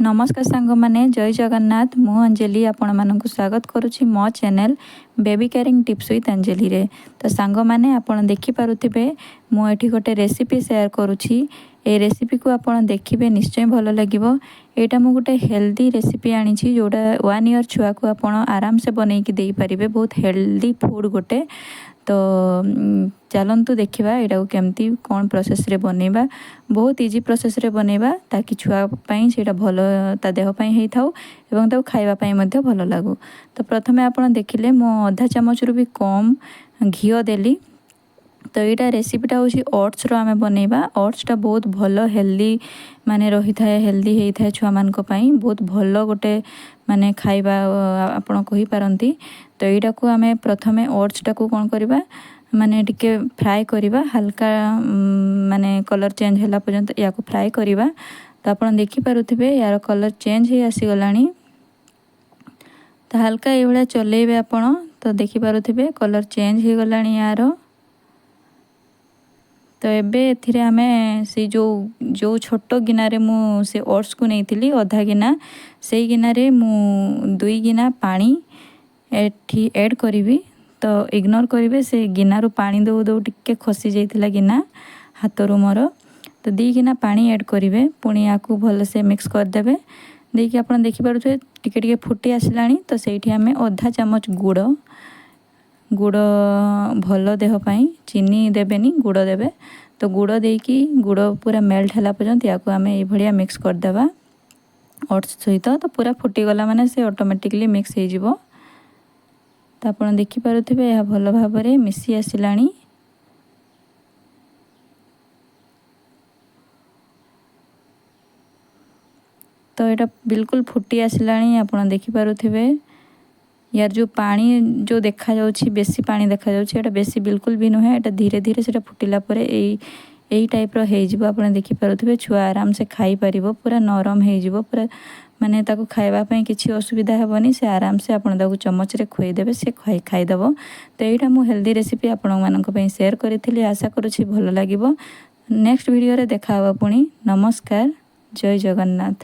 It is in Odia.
ନମସ୍କାର ସାଙ୍ଗମାନେ, ଜୟ ଜଗନ୍ନାଥ। ମୁଁ ଅଞ୍ଜଳି ଆପଣମାନଙ୍କୁ ସ୍ୱାଗତ କରୁଛି ମୋ channel baby caring tips with ଅଞ୍ଜଳିରେ। ତ ସାଙ୍ଗମାନେ, ଆପଣ ଦେଖିପାରୁଥିବେ ମୁଁ ଏଠି ଗୋଟେ ରେସିପି ସେୟାର କରୁଛି। ଏ ରେସିପିକୁ ଆପଣ ଦେଖିବେ, ନିଶ୍ଚୟ ଭଲ ଲାଗିବ। ଏଇଟା ମୁଁ ଗୋଟେ ହେଲ୍ଦି ରେସିପି ଆଣିଛି, ଯେଉଁଟା 1 ଇୟର୍ ଛୁଆକୁ ଆପଣ ଆରାମସେ ବନେଇକି ଦେଇପାରିବେ। ବହୁତ ହେଲ୍ଦି ଫୁଡ଼୍ ଗୋଟେ। ତ ଚାଲନ୍ତୁ ଦେଖିବା ଏଇଟାକୁ କେମିତି କ'ଣ ପ୍ରୋସେସ୍ରେ ବନେଇବା। ବହୁତ ଇଜି ପ୍ରୋସେସ୍ରେ ବନେଇବା, ତାକି ଛୁଆ ପାଇଁ ସେଇଟା ଭଲ, ତା ଦେହ ପାଇଁ ହେଇଥାଉ ଏବଂ ତାକୁ ଖାଇବା ପାଇଁ ମଧ୍ୟ ଭଲ ଲାଗୁ। ତ ପ୍ରଥମେ ଆପଣ ଦେଖିଲେ ମୁଁ ଅଧା ଚାମଚରୁ ବି କମ୍ ଘିଅ ଦେଲି। ତ ଏଇଟା ରେସିପିଟା ହେଉଛି ଓଟ୍ସର ଆମେ ବନେଇବା। ଓଟ୍ସଟା ବହୁତ ଭଲ ହେଲ୍ଦି ମାନେ ରହିଥାଏ, ହେଲ୍ଦି ହେଇଥାଏ। ଛୁଆମାନଙ୍କ ପାଇଁ ବହୁତ ଭଲ ଗୋଟେ ମାନେ ଖାଇବା ଆପଣ କହିପାରନ୍ତି। ତ ଏଇଟାକୁ ଆମେ ପ୍ରଥମେ ଓଟ୍ସଟାକୁ କ'ଣ କରିବା, ମାନେ ଟିକେ ଫ୍ରାଏ କରିବା। ହାଲକା ମାନେ କଲର୍ ଚେଞ୍ଜ ହେଲା ପର୍ଯ୍ୟନ୍ତ ୟାକୁ ଫ୍ରାଏ କରିବା। ତ ଆପଣ ଦେଖିପାରୁଥିବେ ୟାର କଲର୍ ଚେଞ୍ଜ ହେଇ ଆସିଗଲାଣି। ତ ହାଲକା ଏଇଭଳିଆ ଚଲେଇବେ ଆପଣ। ତ ଦେଖିପାରୁଥିବେ କଲର୍ ଚେଞ୍ଜ ହେଇଗଲାଣି ୟାର। ତ ଏବେ ଏଥିରେ ଆମେ ସେଇ ଯେଉଁ ଯେଉଁ ଛୋଟ ଗିନାରେ ମୁଁ ସେ ଓଟ୍ସକୁ ନେଇଥିଲି ଅଧା ଗିନା, ସେଇ ଗିନାରେ ମୁଁ 2 ଗିନା ପାଣି ଏଠି ଏଡ଼୍ କରିବି। ତ ଇଗ୍ନୋର କରିବେ, ସେ ଗିନାରୁ ପାଣି ଦେଉ ଦେଉ ଟିକେ ଖସି ଯାଇଥିଲା ଗିନା ହାତରୁ ମୋର। ତ 2 ଗିନା ପାଣି ଏଡ଼୍ କରିବେ। ପୁଣି ୟାକୁ ଭଲସେ ମିକ୍ସ କରିଦେବେ। ଦେଇକି ଆପଣ ଦେଖିପାରୁଥିବେ ଟିକେ ଟିକେ ଫୁଟି ଆସିଲାଣି। ତ ସେଇଠି ଆମେ ଅଧା ଚାମଚ ଗୁଡ଼। ଗୁଡ଼ ଭଲ ଦେହ ପାଇଁ, ଚିନି ଦେବେନି, ଗୁଡ଼ ଦେବେ। ତ ଗୁଡ଼ ଦେଇକି ଗୁଡ଼ ପୁରା ମେଲ୍ଟ ହେଲା ପର୍ଯ୍ୟନ୍ତ ୟାକୁ ଆମେ ଏଇଭଳିଆ ମିକ୍ସ କରିଦେବା ଓଟ୍ସ ସହିତ। ତ ପୁରା ଫୁଟିଗଲା ମାନେ ସେ ଅଟୋମେଟିକଲି ମିକ୍ସ ହେଇଯିବ। ତ ଆପଣ ଦେଖିପାରୁଥିବେ ଏହା ଭଲ ଭାବରେ ମିଶି ଆସିଲାଣି। ତ ଏଇଟା ବିଲକୁଲ ଫୁଟି ଆସିଲାଣି, ଆପଣ ଦେଖିପାରୁଥିବେ। ୟାର ଯେଉଁ ପାଣି ଯେଉଁ ଦେଖାଯାଉଛି, ବେଶୀ ପାଣି ଦେଖାଯାଉଛି, ଏଇଟା ବେଶୀ ବିଲକୁଲ ବି ନୁହେଁ। ଏଇଟା ଧୀରେ ଧୀରେ ସେଇଟା ଫୁଟିଲା ପରେ ଏଇ ଏଇ ଟାଇପ୍ର ହେଇଯିବ। ଆପଣ ଦେଖିପାରୁଥିବେ, ଛୁଆ ଆରାମସେ ଖାଇପାରିବ। ପୁରା ନରମ ହେଇଯିବ ପୁରା, ମାନେ ତାକୁ ଖାଇବା ପାଇଁ କିଛି ଅସୁବିଧା ହେବନି। ସେ ଆରାମସେ ଆପଣ ତାକୁ ଚାମଚରେ ଖୁଆଇଦେବେ, ସେ ଖାଇଦେବ। ତ ଏଇଟା ମୁଁ ହେଲ୍ଦି ରେସିପି ଆପଣମାନଙ୍କ ପାଇଁ ସେୟାର କରିଥିଲି। ଆଶା କରୁଛି ଭଲ ଲାଗିବ। ନେକ୍ସଟ ଭିଡ଼ିଓରେ ଦେଖା ହେବ ପୁଣି। ନମସ୍କାର, ଜୟ ଜଗନ୍ନାଥ।